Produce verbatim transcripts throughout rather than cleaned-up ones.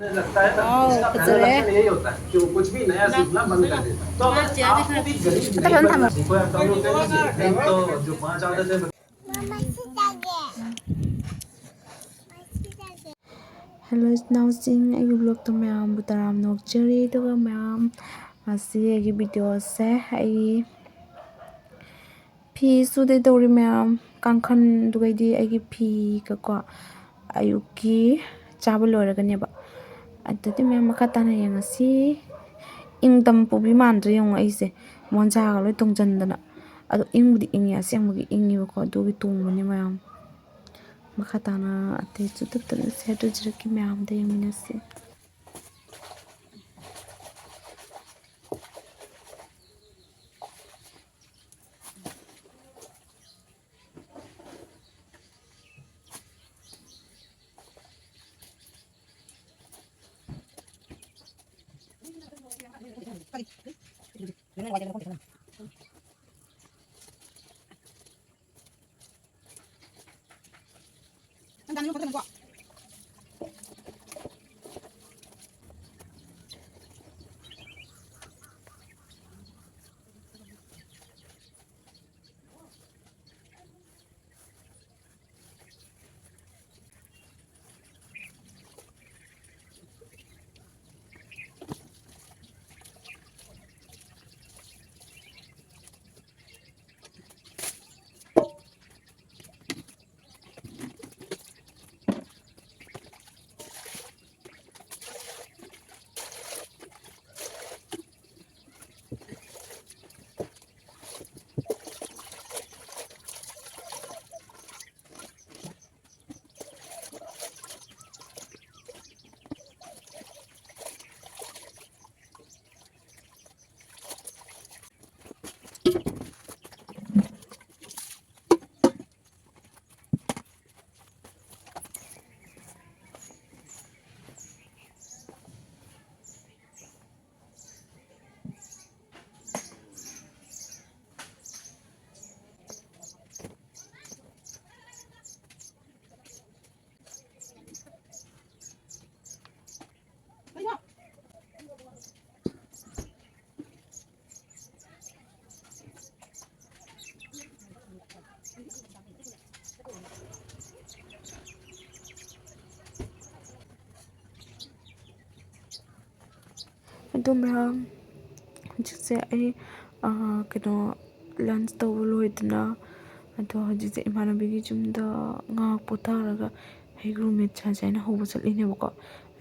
ꯋꯥꯎ, ꯐꯖꯔꯦ꯫ ꯐꯖꯅ ꯊꯝꯃꯣ꯫ ꯃꯃꯥ ꯁꯤ ꯆꯥꯒꯦ꯫ ꯃꯃꯥ ꯁꯤ ꯆꯥꯒꯦ꯫ ꯍꯦꯜꯂꯣ ꯏꯆꯤꯟ ꯏꯅꯥꯎꯁꯤꯡ, ꯑꯩꯒꯤ ꯕ꯭ꯂꯣꯛꯇ ꯃꯌꯥꯝꯕꯨ ꯇꯔꯥꯝꯅ ꯑꯣꯛꯆꯔꯤ꯫ ꯑꯗꯨꯒ ꯃꯌꯥꯝ, ꯉꯁꯤ ꯑꯩꯒꯤ ꯚꯤꯗꯤꯑꯣꯁꯦ ꯑꯩ ꯐꯤ ꯁꯨꯗꯣꯏ ꯇꯧꯔꯤ ꯃꯌꯥꯝ꯫ ꯀꯥꯡꯈꯟꯗꯨꯒꯩꯗꯤ ꯑꯩꯒꯤ ꯐꯤꯒꯀꯣ ꯑꯌꯨꯛꯀꯤ ꯆꯥꯕ ꯂꯣꯏꯔꯒꯅꯦꯕ꯫ ꯑꯗꯨꯗꯤ ꯃꯌꯥꯝ ꯃꯈꯥ ꯇꯥꯅ ꯌꯦꯡꯉꯁꯤ꯫ ꯏꯪꯗꯝ ꯄꯨꯕꯤ ꯃꯥꯟꯗ꯭ꯔꯥ ꯌꯦꯡꯉꯣ ꯑꯩꯁꯦ, ꯃꯣꯟꯖꯥꯒ ꯂꯣꯏ ꯇꯣꯡꯁꯤꯟꯗꯅ꯫ ꯑꯗꯣ ꯏꯪꯕꯨꯗꯤ ꯏꯪꯉꯦ, ꯑꯁꯦꯡꯕꯒꯤ ꯏꯪꯉꯦꯕꯀꯣ, ꯑꯗꯨꯒꯤ ꯇꯣꯡꯕꯅꯦ ꯃꯌꯥꯝ꯫ ꯃꯈꯥ ꯇꯥꯅ ꯑꯇꯩꯁꯨ ꯇꯞ ꯇꯞꯅ ꯁꯤꯌꯔ ꯇꯧꯖꯔꯛꯀꯦ, ꯃꯌꯥꯝꯗ ꯌꯦꯡꯃꯤꯟꯅꯁꯤ꯫ ꯑꯗꯣ ꯃꯌꯥꯝ, ꯍꯧꯖꯤꯛꯁꯦ ꯑꯩ, ꯑꯥ, ꯀꯩꯅꯣ, lunch ꯇꯧꯕ ꯂꯣꯏꯗꯅ, ꯑꯗꯣ ꯍꯧꯖꯤꯛꯁꯦ ꯏꯃꯥꯟꯅꯕꯤꯒꯤ ꯌꯨꯝꯗ ꯉꯥꯏꯍꯥꯛ ꯄꯣꯊꯥꯔꯒ ꯍꯩꯒ꯭ꯔꯨ ꯃꯦꯠ ꯆꯥꯁꯦ ꯍꯥꯏꯅ ꯍꯧꯕ ꯆꯠꯂꯤꯅꯦꯕꯀꯣ꯫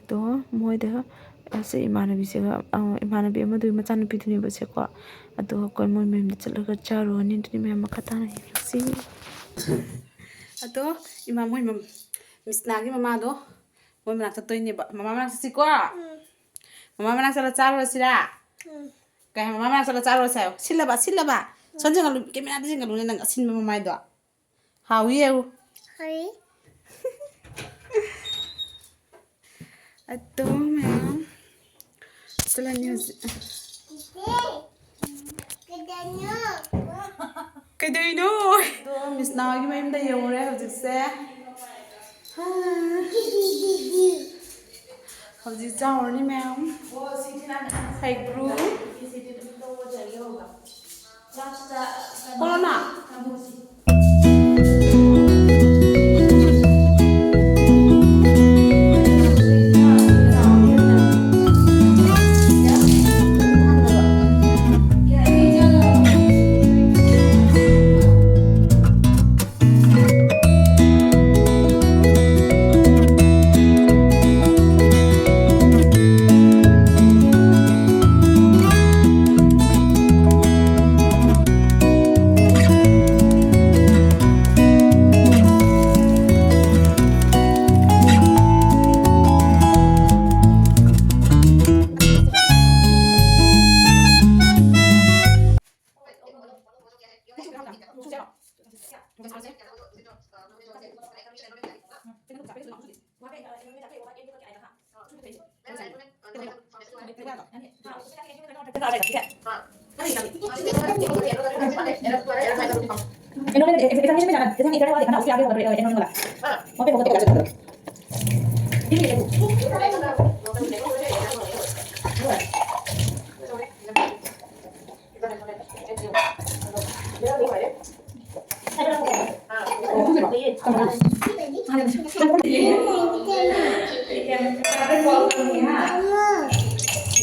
ꯑꯗꯣ ꯃꯣꯏꯗ, ꯑꯁꯦ ꯏꯃꯥꯟꯅꯕꯤꯁꯦꯒ, ꯑꯥ, ꯏꯃꯥꯟꯅꯕꯤ ꯑꯃꯗꯨꯒꯤ ꯃꯆꯥꯅꯨꯄꯤꯗꯨꯅꯦꯕꯁꯦꯀꯣ꯫ ꯑꯗꯣ ꯑꯩꯈꯣꯏ ꯃꯣꯏ ꯃꯌꯨꯝꯗ ꯆꯠꯂꯒ ꯆꯥꯔꯨꯔꯅꯤ꯫ ꯑꯗꯨꯗꯤ ꯃꯌꯥꯝ ꯃꯈꯥ ꯇꯥꯅ ꯌꯦꯡꯁꯤ꯫ ꯑꯗꯣ ꯏꯃꯥ, ꯃꯣꯏ ꯃꯝ-, ꯃꯤꯁꯅꯥꯒꯤ ꯃꯃꯥꯗꯣ ꯃꯣꯏ ꯃꯅꯥꯛ ꯆꯠꯇꯣꯏꯅꯦꯕ꯫ ꯃꯃꯥ ꯃꯅꯥꯛ ꯆꯠꯁꯤꯀꯣ? ꯎꯝ꯫ ꯃꯃꯥ ꯃꯅꯥꯛ ꯆꯠꯂ ꯆꯥꯔꯨꯔꯁꯤꯔꯥ? ꯎꯝ꯫ ꯀꯩ ꯍꯥꯏ, ꯃꯃꯥ ꯃꯅꯥꯛ ꯆꯠꯂ ꯆꯥꯔꯨꯔꯁꯦ ꯍꯥꯏꯌꯣ꯫ ꯁꯤꯜꯂꯕ, ꯁꯤꯜꯂꯕ? ꯁꯣꯝ ꯌꯦꯡꯍꯜꯂꯨ, camera ꯗ ꯌꯦꯡꯍꯜꯂꯨꯅꯦ, ꯅꯪ ꯑꯁꯤꯟꯕ ꯃꯃꯥꯏꯗꯣ꯫ ꯍꯥꯎꯏ ꯌꯦꯡꯉꯨ꯫ ꯍꯥꯎꯏ꯫ ꯑꯗꯣ ꯃꯌꯥꯝ ꯆꯠꯂꯅꯤ ꯍꯧꯖꯤꯛ꯫ ꯆꯤꯆꯦ, ꯀꯩꯗꯧꯔꯤꯅꯣ? ꯀꯩꯗꯧꯔꯤꯅꯣ? ꯑꯗꯣ ꯃꯤꯁꯅꯥ ꯍꯣꯏꯒꯤ ꯃꯌꯨꯝꯗ ꯌꯧꯔꯦ ꯍꯧꯖꯤꯛꯁꯦ꯫ ꯍꯧꯖꯤꯛ ꯆꯥꯎꯔꯅꯤ ꯃꯌꯥꯝ꯫ ꯍꯩꯒ꯭ꯔꯨ꯫ ꯀꯣꯔꯣꯅꯥ꯫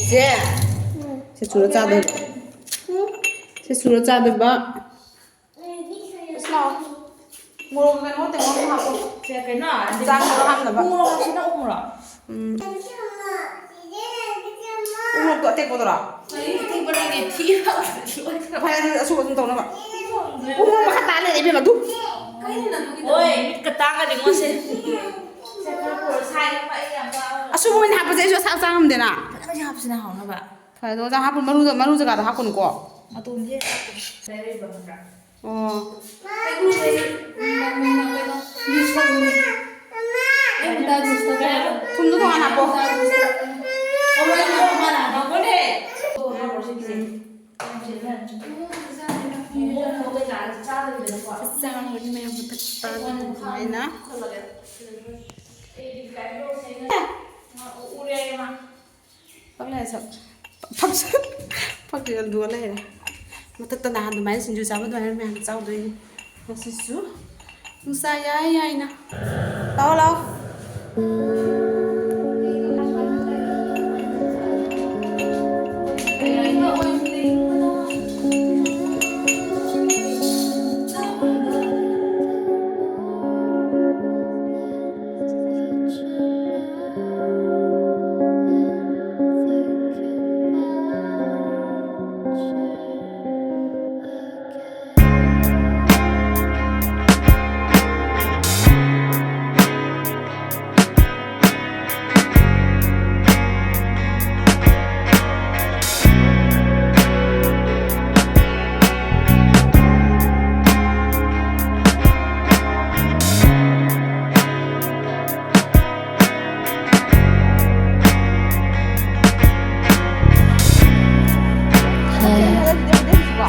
ꯆꯦ, ꯁꯤ ꯆꯨꯔ ꯆꯥꯗꯣꯏꯕ꯫ ꯁꯤ ꯆꯨꯔ ꯆꯥꯗꯣꯏꯕ꯫ ꯂꯥꯛꯑꯣ꯫ ꯃꯣꯔꯣꯛ ꯀꯩꯅꯣ ꯇꯦꯡꯀꯣꯠ ꯑꯃ ꯍꯥꯞꯄꯣ꯫ ꯁꯦ, ꯀꯩꯅꯣ? ꯆꯥꯛ ꯈꯔ ꯍꯥꯞꯅꯕ꯫ ꯎ ꯃꯣꯔꯣꯛ ꯍꯥꯞꯁꯤꯅ ꯎ ꯃꯣꯔꯣꯛ꯫ ꯎꯝ꯫ ꯎ ꯃꯣꯔꯣꯛꯇꯣ ꯑꯇꯦꯛꯄꯗꯨꯔꯣ? ꯀꯔꯤ ꯑꯇꯦꯛꯄ ꯅꯪꯒꯤ ꯊꯤ ꯍꯥꯞꯄꯗꯨ ꯂꯣꯏꯈ꯭ꯔꯕ? ꯐꯔꯦ, ꯑꯗꯨꯗꯤ ꯑꯁꯨꯕ ꯑꯗꯨꯝ ꯇꯧꯅꯕ꯫ ꯎ ꯃꯣꯔꯣꯛ ꯃꯈꯥ ꯇꯥ ꯂꯩꯔꯦ ꯏꯕꯦꯝꯃ, ꯑꯗꯨ꯫ ꯀꯩꯅꯣ ꯅꯪꯒꯤꯗꯣ? ꯍꯣꯏ, ꯃꯤꯠꯀ ꯇꯥꯡꯒꯗꯤ ꯃꯣꯏꯁꯦ꯫ ꯁꯦ, ꯈꯔ ꯄꯨꯔꯣ, ꯁꯥꯏ ꯑꯃ ꯑꯩ ꯌꯥꯝ ꯆꯥꯕ ꯉꯝꯗꯦ꯫ ꯑꯁꯨꯕ ꯑꯣꯏꯅ ꯍꯥꯞꯄꯁꯦ ꯑꯩꯁꯨ ꯑꯁꯥꯕ ꯆꯥ ꯉꯝꯗꯦꯅ꯫ ꯐꯖꯅ ꯍꯥꯞꯁꯤꯅ ꯍꯥꯎꯅꯕ꯫ ꯐꯔꯦ, ꯑꯗꯣ ꯑꯣꯖꯥ ꯍꯥꯞꯄꯨ, ꯃꯔꯨꯗ-, ꯃꯔꯨ ꯖꯒꯥꯗ ꯍꯥꯞꯀꯅꯨꯀꯣ꯫ ꯃꯇꯣꯟꯁꯦ ꯍꯥꯞꯄꯣ꯫ ꯂꯩꯔꯛꯏꯕ ꯈꯪꯕ꯭ꯔꯥ? ꯑꯣ꯫ ꯍꯩꯀ꯭ꯔꯨꯁꯦ, ꯎꯝ, ꯀꯩꯅꯣ, ꯌꯨꯁ ꯇꯧꯗꯣꯏꯅꯦ꯫ ꯑꯩ ꯃꯇꯥ ꯌꯨꯁ ꯇꯧꯗꯣꯏꯅꯦ꯫ ꯊꯨꯝꯗꯣ ꯇꯣꯉꯥꯟꯅ ꯍꯥꯞꯄꯣ꯫ ꯃꯇꯥ ꯌꯨꯁ ꯇꯧꯗꯣꯏꯅꯦ꯫ ꯑꯃꯨꯛ ꯑꯩ ꯃꯇꯥ ꯃꯥꯟꯅ ꯍꯥꯞꯄꯣꯅꯦ꯫ ꯑꯣ, ꯍꯥꯞꯄꯣ ꯁꯤ ꯄꯤꯖꯩ꯫ ꯃꯣꯃꯣ ꯀꯩꯀꯥ ꯆꯥꯗꯕꯤꯗꯀꯣ꯫ ꯆꯥꯔꯕꯅꯤ ꯃꯌꯥꯝ ꯃꯊꯛꯇ ꯑꯗꯨꯃꯥꯏꯅ꯫ ꯑꯩꯗꯤ ꯀꯩꯅꯣ ꯇꯧꯁꯦ꯫ ꯎꯔꯦ ꯃꯥ꯫ ꯄꯛꯂꯦ ꯁꯛ-, ꯐꯛꯁꯨ-, ꯐꯛꯁꯨ ꯌꯥꯝ ꯂꯨꯔ ꯂꯩꯔꯦ꯫ ꯃꯊꯛꯇ ꯅꯍꯥꯟ ꯑꯗꯨꯃꯥꯏꯅ ꯁꯤꯡꯖꯨ ꯆꯥꯕ ꯑꯗꯨꯃꯥꯏꯅ ꯃꯌꯥꯝ ꯆꯥꯎꯗꯣꯏꯅꯤ꯫ ꯉꯁꯤꯁꯨ ꯅꯨꯡꯁꯥ ꯌꯥꯏ ꯌꯥꯏꯅ꯫ ꯂꯥꯛꯑꯣ, ꯂꯥꯛꯑꯣ꯫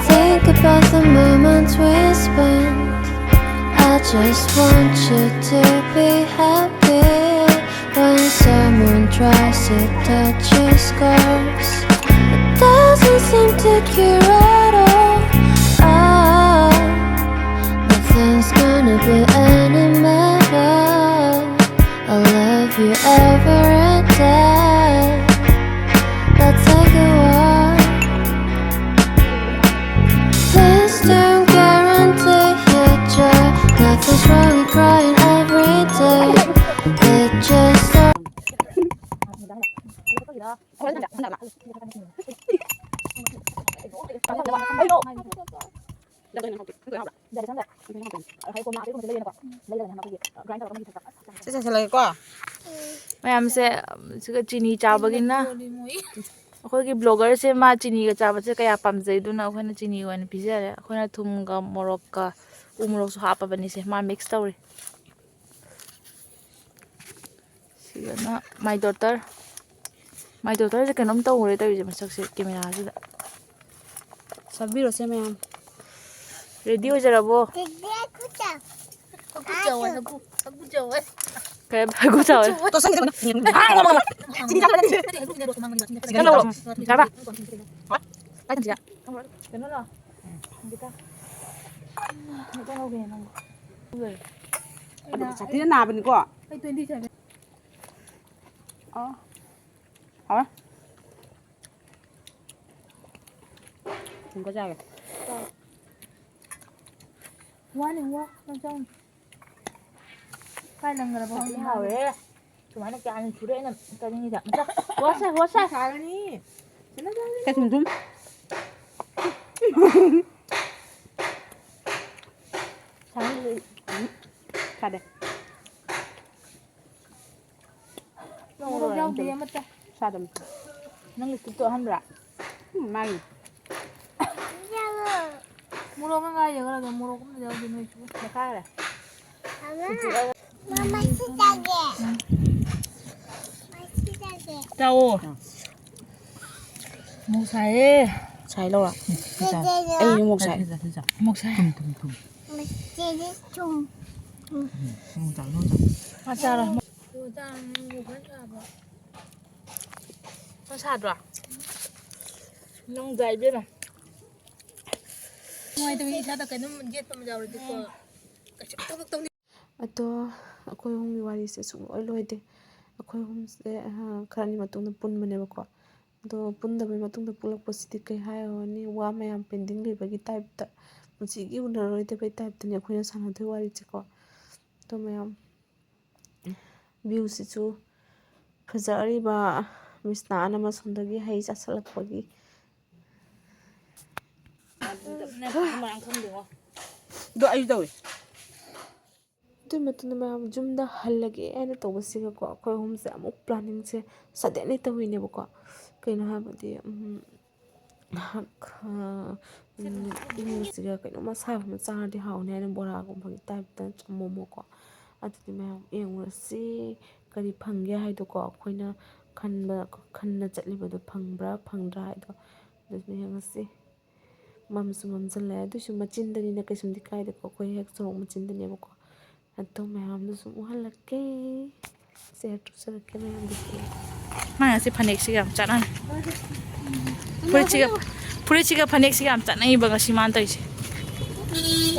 Think about the moments we spent. I just want you to be happy. When someone tries to touch your scars, it doesn't seem to cure at all. Ah, nothing's gonna be any better. I'll love you ever and day. But ꯁꯤ ꯆꯥꯏꯁꯜꯂꯒꯦꯀꯣ꯫ ꯃꯌꯥꯝꯁꯦ ꯁꯤꯒ ꯆꯤꯅꯤ ꯆꯥꯕꯒꯤꯅ, ꯑꯩꯈꯣꯏꯒꯤ ꯕ꯭ꯂꯣꯒꯔꯁꯦ ꯃꯥ ꯆꯤꯅꯤꯒ ꯆꯥꯕꯁꯦ ꯀꯌꯥ ꯄꯥꯝꯖꯩ, ꯑꯗꯨꯅ ꯑꯩꯈꯣꯏꯅ ꯆꯤꯅꯤ ꯑꯣꯏꯅ ꯄꯤꯖꯔꯦ꯫ ꯑꯩꯈꯣꯏꯅ ꯊꯨꯝꯒ ꯃꯣꯔꯣꯛꯀ ꯎ ꯃꯣꯔꯣꯛꯁꯨ ꯍꯥꯞꯄꯕꯅꯤꯁꯦ, ꯃꯥ ꯃꯤꯛꯁ ꯇꯧꯔꯤ꯫ ꯁꯤꯒꯅ my daughter, my daughterꯁꯦ ꯀꯩꯅꯣꯝ ꯇꯧꯈ꯭ꯔꯦ ꯇꯧꯔꯤꯁꯦ, ꯃꯁꯛꯁꯦ ꯀꯦꯃꯦꯔꯥꯁꯤꯗ꯫ ꯁꯛꯄꯤꯔꯣꯁꯦ ꯃꯌꯥꯝ꯫ ꯔꯦꯗꯤ ꯑꯣꯏꯖꯔꯕꯣ? ꯆꯤꯆꯦ ꯈꯨꯠꯇ꯫ ꯍꯒꯨ ꯆꯥꯎꯋꯦ, ꯍꯒꯨ, ꯍꯒꯨ ꯆꯥꯎꯋꯦ꯫ ꯀꯩ ꯍꯥꯏꯕ? ꯍꯒꯨ ꯆꯥꯎꯋꯦ? ꯇꯣ, ꯁꯪꯒꯤꯗ ꯃꯅꯝ꯫ ꯆꯤꯅꯤ ꯆꯥꯕ ꯅꯠꯇꯦ꯫ ꯀꯩꯅꯣ ꯂꯧꯔꯣ꯫ ꯆꯥꯕ꯫ ꯀꯥꯏ ꯊꯝꯁꯤꯒꯦ? ꯀꯩꯅꯣ ꯂꯧ꯫ ꯑꯪꯀꯤꯇꯥ꯫ ꯑꯪꯀꯤꯇꯥ ꯂꯧꯒꯦ ꯅꯪ꯫ ꯁꯥꯊꯤꯅ ꯅꯥꯕꯅꯤꯀꯣ꯫ ꯑꯩ twenty seven꯫ ꯑꯣ꯫ ꯍꯥꯎꯋꯦ꯫ ꯊꯨꯝ ꯈꯔ ꯆꯥꯒꯦ꯫ ꯋꯥꯅꯤ, ꯋꯥ, ꯅꯪ ꯆꯥꯎꯅꯤ꯫ ꯀꯥꯏ ꯂꯪꯈ꯭ꯔꯕ ꯈꯪꯗꯦ꯫ ꯍꯥꯎꯔꯦ꯫ ꯁꯨꯃꯥꯏꯅ ꯀꯌꯥꯅꯤ ꯁꯨꯔꯦ ꯑꯩꯅ ꯆꯥꯅꯤꯡꯉꯤꯁꯦ꯫ ꯑꯃꯇ ꯋꯥꯁꯦ, ꯋꯥꯁꯦ꯫ ꯁꯥꯒꯅꯤ꯫ ꯀꯩ ꯊꯨꯝ ꯊꯨꯝ꯫ ꯁꯥꯒꯅꯤ꯫ ꯁꯥꯗꯦ꯫ ꯃꯣꯔꯣꯛ ꯌꯥꯎꯗꯦ ꯑꯃꯠꯇ꯫ ꯆꯥꯗꯕꯅꯤ꯫ ꯅꯪ ꯂꯤꯞꯁꯇꯤꯛꯇꯣ ꯑꯍꯟꯕ꯭ꯔꯥ? ꯎꯝ, ꯃꯥꯒꯤ꯫ ꯃꯣꯔꯣꯛ ꯑꯃ ꯉꯥꯏ ꯌꯦꯡꯉꯒ ꯃꯣꯔꯣꯛ ꯑꯃ ꯌꯥꯎꯗꯦ ꯅꯣꯏꯁꯨ꯫ ꯃꯈꯥ ꯈꯔ꯫ ꯃꯃꯥ, ꯁꯤ ꯆꯥꯒꯦ꯫ ꯃꯁꯤ ꯆꯥꯒꯦ꯫ ꯆꯥꯎꯑꯣ꯫ ꯃꯣꯔꯣꯛ ꯁꯥꯏꯌꯦ꯫ ꯁꯥꯏ ꯂꯧꯔꯣ? ꯆꯦꯆꯦ, ꯑꯩ ꯃꯣꯔꯣꯛ ꯁꯥꯏ꯫ ꯃꯣꯔꯣꯛ ꯁꯥꯏ꯫ ꯊꯨꯝ, ꯊꯨꯝ, ꯊꯨꯝ꯫ ꯃꯁꯤꯗꯤ ꯊꯨꯝ꯫ ꯎꯝ, ꯆꯥꯔꯣ, ꯆꯥꯔꯣ꯫ ꯃꯥ ꯆꯥꯔꯣ꯫ ꯅꯪ ꯁꯥꯗ꯭ꯔꯣ? ꯅꯪ ꯗꯥꯏ ꯏꯕꯦꯝꯃ꯫ ꯅꯨꯡꯉꯥꯏꯇꯕꯅꯤ, ꯏꯁꯥꯗ ꯀꯩꯅꯣꯝ ꯌꯦꯠꯄ ꯑꯃ ꯌꯥꯎꯔꯗꯤꯀꯣ꯫ ꯀꯩꯁꯨ ꯊꯕꯛ ꯇꯧꯅꯤꯡ- ꯑꯗꯣ ꯑꯩꯈꯣꯏ ꯑꯍꯨꯝꯒꯤ ꯋꯥꯔꯤꯁꯦ ꯁꯨꯡꯂꯣꯏ ꯂꯣꯏꯗꯦ꯫ ꯑꯩꯈꯣꯏ ꯑꯍꯨꯝꯁꯦ, ꯑ, ꯈꯔꯅꯤ ꯃꯇꯨꯡꯗ ꯄꯨꯟꯕꯅꯦꯕꯀꯣ꯫ ꯑꯗꯣ ꯄꯨꯟꯗꯕꯩ ꯃꯇꯨꯡꯗ ꯄꯨꯜꯂꯛꯄꯁꯤꯗꯤ ꯀꯩ ꯍꯥꯏꯔꯨꯔꯅꯤ, ꯋꯥ ꯃꯌꯥꯝ ꯄꯦꯟꯗꯤꯡ ꯂꯩꯕꯒꯤ ꯇꯥꯏꯞꯇ, ꯄꯨꯟꯁꯤꯒꯤ ꯎꯅꯔꯔꯣꯏꯗꯕꯩ ꯇꯥꯏꯞꯇꯅꯦ ꯑꯩꯈꯣꯏꯅ ꯁꯥꯟꯅꯗꯣꯏ ꯋꯥꯔꯤꯁꯦꯀꯣ꯫ ꯑꯗꯣ ꯃꯌꯥꯝ, ꯚ꯭ꯌꯨꯁꯤꯁꯨ ꯐꯖꯔꯤꯕ, ꯃꯤꯁꯅꯥꯅ ꯃꯁꯣꯝꯗꯒꯤ ꯍꯩ ꯆꯥꯁꯤꯜꯂꯛꯄꯒꯤ꯫ ꯑꯗꯣ ꯑꯩꯁꯨ ꯇꯧꯏ꯫ ꯑꯗꯨꯒꯤ ꯃꯇꯨꯡꯗ ꯃꯌꯥꯝ ꯌꯨꯝꯗ ꯍꯜꯂꯒꯦ ꯍꯥꯏꯅ ꯇꯧꯕꯁꯤꯒꯀꯣ, ꯑꯩꯈꯣꯏ ꯑꯍꯨꯝꯁꯦ ꯑꯃꯨꯛ ꯄ꯭ꯂꯥꯅꯤꯡꯁꯦ ꯁꯗꯟꯂꯤ ꯇꯧꯔꯤꯅꯦꯕꯀꯣ꯫ ꯀꯩꯅꯣ ꯍꯥꯏꯕꯗꯤ, ꯎꯝ, ꯉꯥꯏꯍꯥꯛ, ꯑ, ꯎꯝ, ꯏꯪꯕꯁꯤꯒ ꯀꯩꯅꯣꯝꯃ ꯑꯁꯥꯕ ꯑꯃ ꯆꯥꯔꯗꯤ ꯍꯥꯎꯅꯤ ꯍꯥꯏꯅ ꯕꯣꯔꯥꯒꯨꯝꯕꯒꯤ ꯇꯥꯏꯞꯇ ꯃꯣꯃꯣꯀꯣ꯫ ꯑꯗꯨꯗꯤ ꯃꯌꯥꯝ ꯌꯦꯡꯉꯨꯔꯁꯤ ꯀꯔꯤ ꯐꯪꯒꯦ ꯍꯥꯏꯗꯣꯀꯣ꯫ ꯑꯩꯈꯣꯏꯅ ꯈꯟꯕ, ꯈꯟꯅ ꯆꯠꯂꯤꯕꯗꯣ ꯐꯪꯕ꯭ꯔꯥ ꯐꯪꯗ꯭ꯔꯥ ꯍꯥꯏꯗꯣ ꯑꯗꯨꯁꯨ ꯌꯦꯡꯉꯁꯤ꯫ ꯃꯝꯁꯨ ꯃꯝꯁꯤꯜꯂꯛꯑꯦ꯫ ꯑꯗꯨꯏꯁꯨ ꯃꯆꯤꯟꯗꯅꯤꯅ ꯀꯩꯁꯨꯝꯗꯤ ꯀꯥꯏꯗꯦꯀꯣ꯫ ꯑꯩꯈꯣꯏ ꯍꯦꯛ ꯁꯣꯔꯣꯛ ꯃꯆꯤꯟꯗꯅꯦꯕꯀꯣ꯫ ꯑꯗꯣ ꯃꯌꯥꯝꯗꯨ ꯁꯨꯝ ꯎꯍꯜꯂꯛꯀꯦ꯫ ꯁꯤꯌꯔ ꯇꯧꯖꯔꯛꯀꯦ ꯃꯌꯥꯝꯗꯨꯁꯨ꯫ ꯃꯥ ꯉꯁꯤ ꯐꯅꯦꯛꯁꯤꯒ ꯌꯥꯝ ꯆꯥꯟꯅꯅꯤ꯫ ꯐꯨꯔꯤꯠꯁꯤꯒ, ꯐꯨꯔꯤꯠꯁꯤꯒ ꯐꯅꯦꯛꯁꯤꯒ ꯌꯥꯝ ꯆꯥꯟꯅꯩꯕ ꯉꯁꯤ ꯃꯥꯅ ꯇꯧꯔꯤꯁꯦ꯫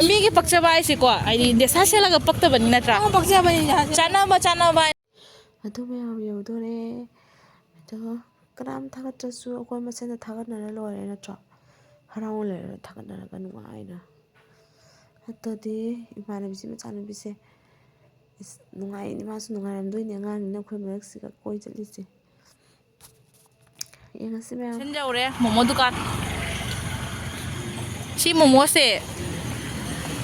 ꯃꯤꯒꯤ ꯄꯛꯆꯕ ꯍꯥꯏꯁꯦꯀꯣ, ꯍꯥꯏꯗꯤ ꯗꯦꯁꯥ ꯁꯦꯠꯂꯒ ꯄꯛꯇꯕꯅꯤ ꯅꯠꯇ꯭ꯔꯥ? ꯄꯛꯆꯕꯅꯤ꯫ ꯆꯥꯟꯅꯕ, ꯆꯥꯟꯅꯕ ꯍꯥꯏ-, ꯑꯗꯨ ꯃꯌꯥꯝ ꯌꯧꯗꯣꯔꯦ꯫ ꯑꯗꯣ ꯀꯅꯥꯝ ꯊꯥꯒꯠꯇ꯭ꯔꯁꯨ ꯑꯩꯈꯣꯏ ꯃꯁꯦꯟꯗ ꯊꯥꯒꯠꯅꯔ ꯂꯣꯏꯔꯦ ꯅꯠꯇ꯭ꯔꯣ? ꯍꯔꯥꯎꯅ ꯂꯩꯔ ꯊꯥꯒꯠꯅꯔꯒ ꯅꯨꯡꯉꯥꯏꯅ꯫ ꯑꯗꯨꯗꯤ ꯏꯃꯥꯟꯅꯕꯤꯁꯤ ꯃꯆꯥꯅꯨꯄꯤꯁꯦ, ꯏꯁ, ꯅꯨꯡꯉꯥꯏꯅꯤ, ꯃꯥꯁꯨ ꯅꯨꯡꯉꯥꯏꯔꯝꯗꯣꯏꯅꯦ, ꯑꯉꯥꯡꯅꯤꯅ ꯑꯩꯈꯣꯏ ꯃꯔꯛꯁꯤꯒ ꯀꯣꯏ ꯆꯠꯂꯤꯁꯦ꯫ ꯌꯦꯡꯉꯁꯤ ꯃꯌꯥꯝ꯫ ꯁꯟ ꯌꯧꯔꯦ ꯃꯣꯃꯣ ꯗꯨꯀꯥꯟ꯫ ꯁꯤ ꯃꯣꯃꯣꯁꯦ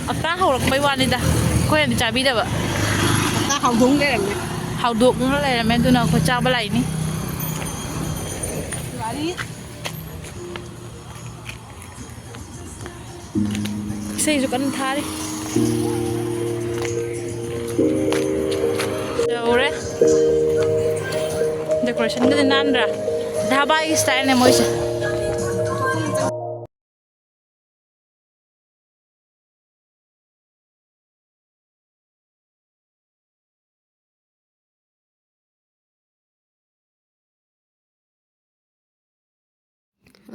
ꯍꯞꯇꯥ ꯍꯧꯔꯛꯄꯩ ꯋꯥꯅꯤꯗ, ꯑꯩꯈꯣꯏꯅꯗꯤ ꯆꯥꯕꯤꯗꯕ꯫ ꯍꯞꯇꯥ ꯍꯧꯗꯣꯡ ꯂꯩꯔꯝꯃꯦ꯫ ꯍꯧꯗꯣꯡꯅ ꯂꯩꯔꯝꯃꯦ, ꯑꯗꯨꯅ ꯑꯩꯈꯣꯏ ꯆꯥꯕ ꯂꯥꯛꯏꯅꯤ꯫ ꯒꯥꯔꯤ꯫ ꯏꯁꯩꯁꯨ ꯀꯟꯅ ꯊꯥꯔꯤ꯫ ꯌꯧꯔꯦ꯫ ꯗꯦꯀꯣꯔꯦꯁꯟꯒꯗꯤ ꯅꯥꯟꯗ꯭ꯔꯥ? ꯙꯥꯕꯥꯒꯤ ꯁ꯭ꯇꯥꯏꯜꯅꯦ ꯃꯣꯏꯁꯦ꯫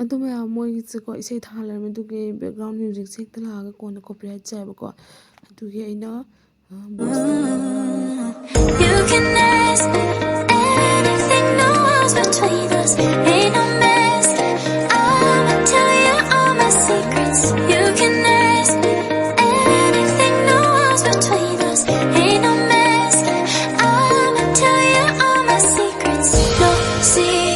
ꯑꯗꯨ ꯃꯌꯥꯝ ꯃꯣꯏꯒꯤꯁꯦꯀꯣ ꯏꯁꯩ ꯊꯥ ꯂꯩꯔꯝꯃꯦ, ꯑꯗꯨꯒꯤ ꯕꯦꯛꯒ꯭ꯔꯥꯎꯟ ꯃ꯭ꯌꯨꯖꯤꯛꯁꯦ ꯍꯦꯛꯇ ꯂꯥꯛꯑꯒ ꯀꯣꯟꯅ ꯀꯣꯄꯤꯔꯥꯏꯠ ꯆꯥꯏꯕꯀꯣ꯫ ꯑꯗꯨꯒꯤ ꯑꯩꯅ, ꯑ, voice You can ask me anything, no walls between us. Ain't no mask. I'ma tell you all my secrets. You can ask me anything, no walls between us. Ain't no mask. I'ma tell you all my secrets. No secrets.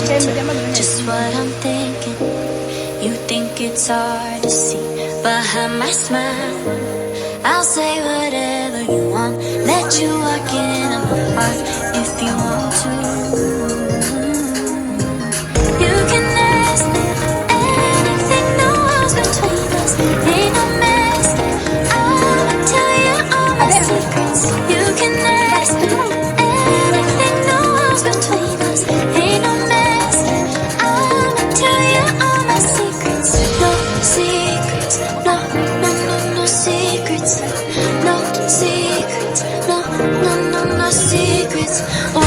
Just what I'm thinking. You think it's hard to see behind my smile. I'll say whatever you want. Let you walk into my heart if you want to. You can ask me anything, no walls between us. Ain't no mess. I'ma tell you all my secrets. You can ask me anything, no walls between us. Ain't no mess. I'ma tell you all my secrets. No secrets. No, no, no, no secrets. No secrets. No, no, no, no secrets. Oh,